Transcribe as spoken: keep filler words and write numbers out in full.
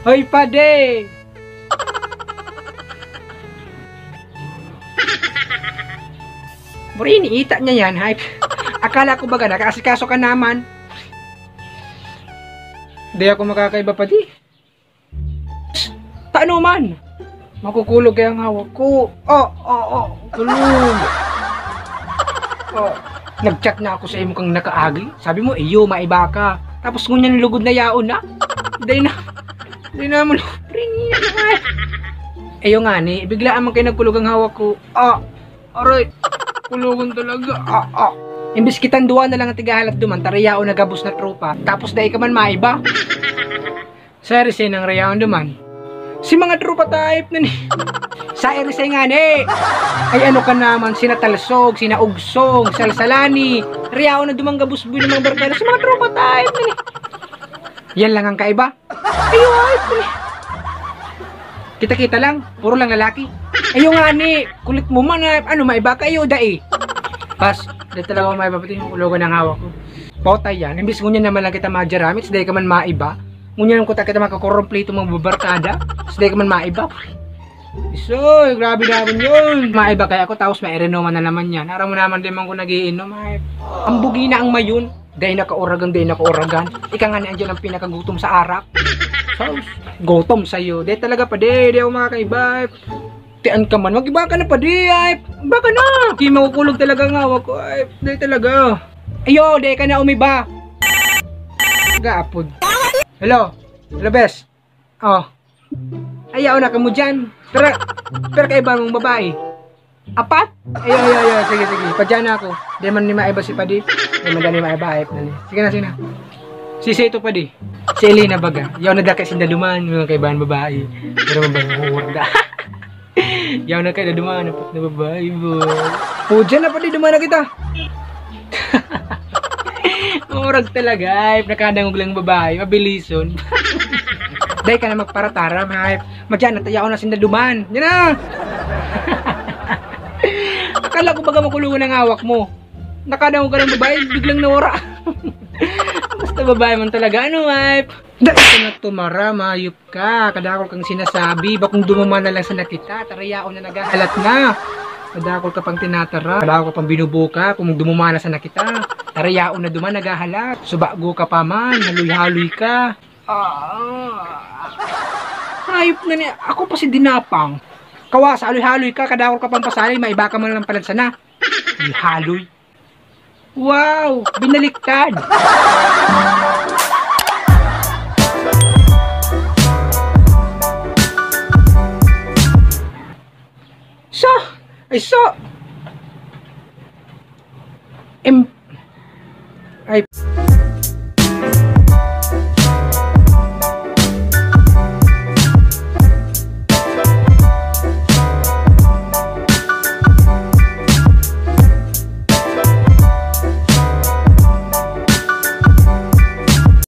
Hoy, padi! Buri, iniita niya yan, Hype. Akala ko baga nakaasikaso ka naman. Di ako makakaiba, padi. Psst! Tano man! Makukulog kaya ang hawak ko. Oh, oh, oh. Kulog. Oh. Nag-chat na ako sa imo kang nakaagi. Sabi mo, iyo, maiba ka. Tapos ngunyan lugod na yaon na. Dahil na, dahil na mo, ring, iyo nga ni, biglaan man kayo nagkulog ang hawak ko. Ah, aray, kulogon talaga. Ah, ah. Imbis kitang duwa na lang ang tigahalat duman, ta rayaon na gabos na tropa. Tapos dai ka man maiba. Sa Erisay nang rayaon duman. Si mga tropa ta, Hype, na ni. Sa Erisay nga ni. Ay, ano ka naman, sina Talsog, sina Ugsong, Salsalani. Rayaon na duman gabos buhay ng mga barkada. Si mga tropa ta, Hype, na ni. Yan lang ang kaiba. Ayo, Hype, na ni. Kita-kita lang, puro lang lalaki. Ayo nga ni, kulit mo man, Hype. Ano, maiba kayo, dai? Pas, di talaga ako maiba, pati yung kulogan ng hawak ko. Potay yan, imbis ngunyan naman lang kita majaramit, sa dai ka man maiba. Ngunyan ko ta kita makakoromplito mga babarkada, sa dai ka man maiba. Isoy, grabe naman yun. Maiba kaya ako, tapos mairenoman na naman yan. Aram mo naman, di man ko nagiinom, Hype. Ang bugi na ang mayon. Dai nakauragan, dai nakauragan. Ika nga ni andyan ang pinakagutom sa arak. Sus, gutom sa'yo. Dai talaga, padi, di ako makakaiba, Hype. Tian ka man, mag-iba ka na, padi, Hype. Iba ka na. Di makukulog talaga ang hawak ko, Hype. Dai talaga. Ayo, dai ka na umiba. Gaapod. Hello? Hello, bes? Oh. Ayaw na kamo dyan. Pero, pero kaiba mong babae. Apat? Ayo, ayo, ayo. Sige, sige. Padyan na ako. Di man ni maiba si padi. Di man ni maiba, Hype, na ni. Sige na, sige na. Si Seto, padi. Si Elena baga. Yaw na daka sinda duman, mga kaibahan babae. Pero mabangurda. Yaw na kayo na duman, apat na babae, boy. Pudyan na, padi, duman na kita. Murag talaga, Hype. Nakadangog lang babae. Mabilison. Dai ka na magparataram, Hype. Madyan na, tayaon na sinda duman. Yan na! Akala ko baga makulungan ang hawak mo. Nakadangog ka ng babae, biglang nawara. Basta babae man talaga, ano, Hype? Dai ka na tumara, mayop ka. Kadakol kang sinasabi, bakong dumuma na lang sana kita. Tarayaon na naghahalat na. Kadakol ka pang tinatara, kadakol ka pang binubuka, kung dumuma na sana kita. Tarayaon na duman naghahalat. Subago ka pa man, haloy-haloy ka. Ah, hayop na ni, ako pa si Dinapang. Kawasa, haloy-haloy ka, kadakol ka pang pasali, maiba ka man lang pala sana. Haloy-haloy. Wow! Binaliktad! So, ay so, em, ay,